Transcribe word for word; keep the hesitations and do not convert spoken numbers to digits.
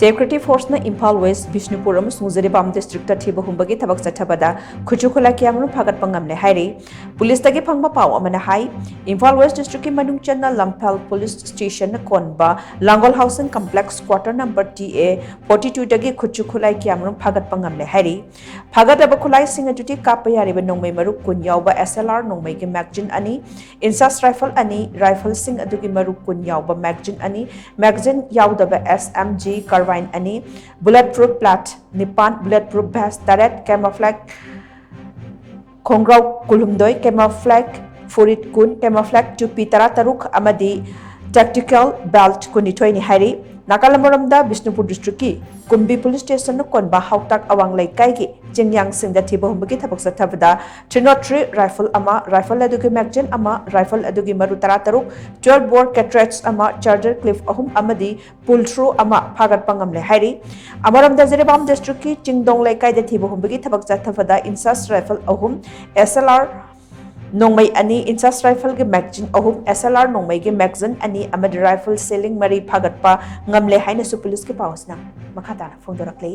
Tap Kriti ꯐꯣꯔꯁꯅ Imphal west, Bishnupur ꯑꯃꯁꯨꯡ Jiribam district ꯊꯤꯕ ꯍꯨꯝꯕꯒꯤ ꯊꯕꯛ ꯆꯠꯊꯕꯗ ꯈꯨꯠꯁꯨ ꯈꯨꯠꯂꯥꯏ ꯀꯌꯥꯃꯔꯨꯝ ꯐꯥꯒꯠꯄ ꯉꯝꯂꯦ ꯍꯥꯏꯔꯤ꯫ ꯄꯨꯂꯤꯁꯇꯒꯤ ꯐꯪꯕ ꯄꯥꯎ ꯑꯃꯅ ꯍꯥꯏ, ꯏꯝꯐꯥꯜ ꯋꯦꯁ ꯗꯤꯁꯇ꯭ꯔꯤꯛꯀꯤ ꯃꯅꯨꯡ ꯆꯟꯅ ꯂꯝꯐꯦꯜ ꯄꯨꯂꯤꯁ ꯁ꯭ꯇꯦꯁꯟꯅ ꯀꯣꯟꯕ Langol housing complex quarter number T A forty ꯇꯨꯗꯒꯤ ꯈꯨꯠꯁꯨ ꯈꯨꯠꯂꯥꯏ ꯀꯌꯥꯃꯔꯨꯝ ꯐꯥꯒꯠꯄ ꯉꯝꯂꯦ ꯍꯥꯏꯔꯤ꯫ ꯐꯥꯒꯠꯂꯕ ꯈꯨꯠꯂꯥꯏꯁꯤꯡ ꯑꯗꯨꯗꯤ ꯀꯥꯞꯄ ꯌꯥꯔꯤꯕ ꯅꯣꯡꯃꯩ ꯃꯔꯨ ꯀꯨꯟ ꯌꯥꯎꯕ ꯑꯦꯁ ꯑꯦꯜ ꯑꯥꯔ ꯅꯣꯡꯃꯩꯒꯤ ꯃꯦꯒꯖꯤꯟ ꯑꯅꯤ, ꯏꯟꯁꯥꯁ ꯔꯥꯏꯐꯜ ꯑꯅꯤ, ꯔꯥꯏꯐꯜꯁꯤꯡ ꯑꯗꯨꯒꯤ ꯃꯔꯨ ꯀꯨꯟ ꯌꯥꯎꯕ ꯃꯦꯒꯖꯤꯟ ꯑꯅꯤ, ꯃꯦꯒꯖꯤꯟ ꯌꯥꯎꯗꯕ ꯑꯦꯁ ꯑꯦꯝ ꯖꯤ ꯀꯥꯔꯕꯥꯏꯟ ꯑꯅꯤ, ꯕꯨꯂꯦꯠ ꯄ꯭ꯔꯨꯐ ꯄ꯭ꯂꯦꯠ ꯅꯤꯄꯥꯟ, ꯕꯨꯂꯦꯠ ꯄ꯭ꯔꯨꯐ ꯚꯦꯁ ꯇꯔꯦꯠ, ꯀꯦꯃꯣꯐ꯭ꯂꯦꯛ ꯈꯣꯡꯒ꯭ꯔꯥꯎ ꯀꯨꯟꯍꯨꯝꯗꯣꯏ, ꯀꯦꯃꯣꯐ꯭ꯂꯦꯛ ꯐꯨꯔꯤꯠ ꯀꯨꯟ, ꯀꯦꯃꯣꯐ꯭ꯂꯦꯛ ꯇꯨꯄꯤ ꯇꯔꯥꯇꯔꯨꯛ ꯑꯃꯗꯤ ꯇꯦꯛꯇꯤꯀꯦꯜ ꯕꯦꯜꯠ ꯀꯨꯟꯅꯤꯊꯣꯏꯅꯤ ꯍꯥꯏꯔꯤ꯫ ꯅꯥꯀꯜ ꯑꯃꯔꯣꯝꯗ ꯕꯤꯁꯅꯨꯄꯨꯔ ꯗꯤꯁꯇ꯭ꯔꯤꯛꯀꯤ ꯀꯨꯝꯕꯤ ꯄꯨꯂꯤꯁ ꯁ꯭ꯇꯦꯁꯟꯅ ꯀꯣꯟꯕ ꯍꯥꯎꯇꯥꯛ ꯑꯋꯥꯡ ꯂꯩꯀꯥꯏꯒꯤ ꯆꯤꯡꯌꯥꯡꯁꯤꯡꯗ ꯊꯤꯕ ꯍꯨꯝꯕꯒꯤ ꯊꯕꯛ ꯆꯠꯊꯕꯗ ꯊ꯭ꯔꯤ ꯅꯣꯠ ꯊ꯭ꯔꯤ ꯔꯥꯏꯐꯜ ꯑꯃ, ꯔꯥꯏꯐꯜ ꯑꯗꯨꯒꯤ ꯃꯦꯒꯖꯤꯟ ꯑꯃ, ꯔꯥꯏꯐꯜ ꯑꯗꯨꯒꯤ ꯃꯔꯨ ꯇꯔꯥꯇꯔꯨꯛ, ꯇ꯭ꯋꯦꯜꯐ ꯕꯣꯔ ꯀꯦꯇ꯭ꯔꯦꯖ ꯑꯃ, ꯆꯥꯔꯖꯔ ꯀ꯭ꯂꯤꯞ ꯑꯍꯨꯝ ꯑꯃꯗꯤ ꯄꯨꯜ ꯊ꯭ꯔꯨ ꯑꯃ ꯐꯥꯒꯠꯄ ꯉꯝꯂꯦ ꯍꯥꯏꯔꯤ꯫ ꯑꯃꯔꯣꯝꯗ ꯖꯤꯔꯤꯕꯥꯝ ꯗꯤꯁꯇ꯭ꯔꯤꯛꯀꯤ ꯆꯤꯡꯗꯣꯡ ꯂꯩꯀꯥꯏꯗ ꯊꯤꯕ ꯍꯨꯝꯕꯒꯤ ꯊꯕꯛ ꯆꯠꯊꯕꯗ ꯏꯟꯁꯥꯁ ꯔꯥꯏꯐꯜ ꯑꯍꯨꯝ, ꯑꯦꯁ ꯑꯦꯜ ꯑꯥꯔ ꯅꯣꯡꯃꯩ ꯑꯅꯤ, ꯏꯟꯁꯥꯁ ꯔꯥꯏꯐꯜꯒꯤ ꯃꯦꯒꯖꯤꯟ ꯑꯍꯨꯝ, ꯑꯦꯁ ꯑꯦꯜ ꯑꯥꯔ ꯅꯣꯡꯃꯩꯒꯤ ꯃꯦꯒꯖꯤꯟ ꯑꯅꯤ ꯑꯃꯗꯤ ꯔꯥꯏꯐꯜ ꯁꯤꯂꯤꯡ ꯃꯔꯤ ꯐꯥꯒꯠꯄ ꯉꯝꯂꯦ ꯍꯥꯏꯅꯁꯨ ꯄꯨꯂꯤꯁꯀꯤ ꯄꯥꯎ ꯑꯁꯤꯅ ꯃꯈꯥ ꯇꯥꯅ ꯐꯣꯡꯗꯣꯔꯛꯂꯤ꯫